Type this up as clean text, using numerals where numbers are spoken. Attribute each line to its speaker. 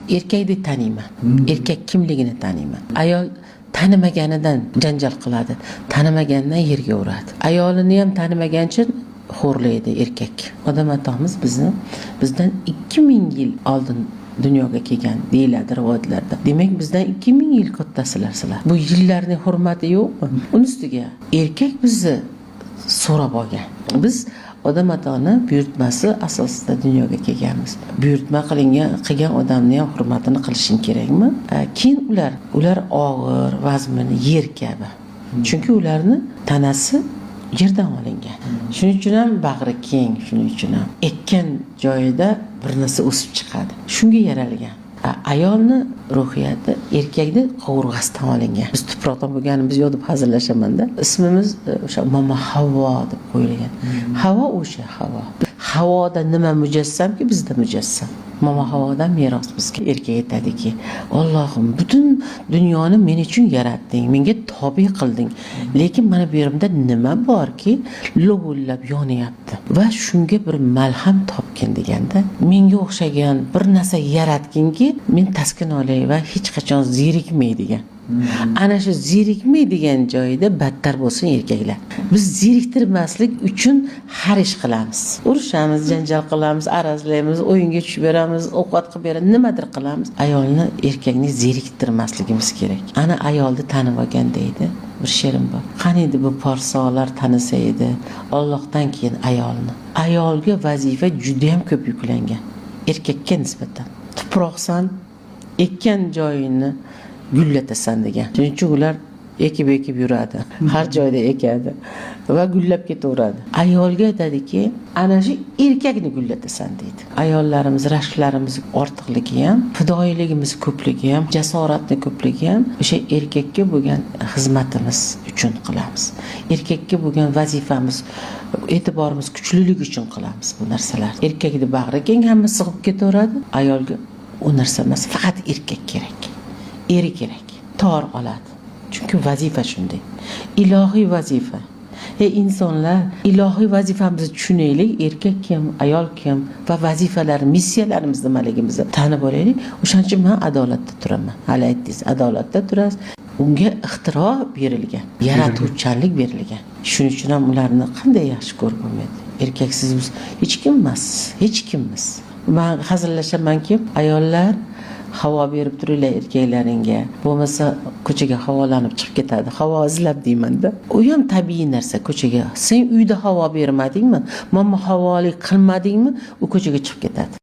Speaker 1: Erkakdek taniyman. Erkak kimligini taniyman. Ayol tanimaganidan janjal qiladi, tanimaganidan yerga uradi. Ayolini ham tanimagancha xo'rlaydi erkak. Odam atomiz bizni bizdan 2000 yil oldin dunyoga kelgan deyiladi rivoyatlarda. Demak, bizdan 2000 yil kattasizlar sizlar. Bu yillarning hurmati yo'qmi? Uni ustiga erkak bizni so'rab olgan. Biz odam atoni buyurtmasi asosida dunyoga kelganmiz. Buyurtma qilingan qilgan odamni ham hurmatini qilishing kerakmi? Keyin ular og'ir, vazmin yer kabi. Chunki ularni tanasi yerdan olingan. Shuning uchun ham bag'ri keng, shuning uchun ham ekkan joyida bir narsa o'sib chiqadi. Shunga yaralgan. Ayolni ruhiyati erkakni qovurg'asidan olingan. Biz tuproqdan bo'lganimiz yo'q deb hazillashamanda. Ismimiz o'sha Mama Havvo deb qo'yilgan. Havo o'sha havo. Havoda nima mujassamki, bizda mujassam. Mama Havodan meros bizga. Erkak aytadiki, Allohim, butun dunyoni men uchun yaratding, menga tobe qilding. Lekin mana bu yerimda nima borki, lovillab yonyapti. Va shunga bir malham topgin deganda, menga o'xshagan bir narsa yaratginki, men taskin olay va hech qachon zerikmay degan. Ana shu zerikmay degan joyida battar bo'lsin erkaklar. Biz zeriktirmaslik uchun har ish qilamiz. Urushamiz, janjal qilamiz, arazlaymiz, o'yinga tushib beramiz, ovqat qilib beramiz, nimadir qilamiz. Ayolni, erkakni zeriktirmasligimiz kerak. Ana ayolni tanib olgan deydi. Bir she'rim bor. Qani edi bu porsolar tanisa edi Allohdan keyin ayolni. Ayolga vazifa juda ham ko'p yuklangan erkakka nisbatan. Tuproqsan, ekkan joyingni gullatasan degan. Shuning uchun ular ekib ekib yuradi. Har joyda ekadi va gullab ketaveradi. Ayolga aytadiki, ana shu erkakni gullatasan deydi. Ayollarimiz rashklarimiz ortiqligi ham, fidoyiligimiz ko'pligi ham, jasoratni ko'pligi ham o'sha erkakka bo'lgan xizmatimiz uchun qilamiz. Erkakka bo'lgan vazifamiz, e'tiborimiz kuchliligi uchun qilamiz bu narsalarni. Erkakni bag'ri keng, hamma sig'ib ketaveradi. Ayolga u narsa emas, faqat erkak kerak. Eri kerak. Tor oladi. Chunki vazifa shunday. Ilohiy vazifa. Ey insonlar, ilohiy vazifamizni tushunaylik, erkak kim, ayol kim va vazifalar, missiyalarimiz nimaligimizni tanib olaylik. O'shaning uchun men adolatda turaman. Hali aytdingiz, adolatda turasiz. Unga ixtiro berilgan, yaratuvchanlik berilgan. Shuning uchun ham ularni qanday yaxshi ko'rib bo'lmaydi. Erkaksiz biz hech kim emas, hech kimmiz. Men hazillashamanki, ayollar havo berib turinglar erkaklaringga. Bo'lmasa ko'chaga havolanib chiqib ketadi. Havo izlab deymanda. U ham tabiiy narsa ko'chaga. Sen uyda havo bermadingmi, mama havolik qilmadingmi, u ko'chaga chiqib ketadi.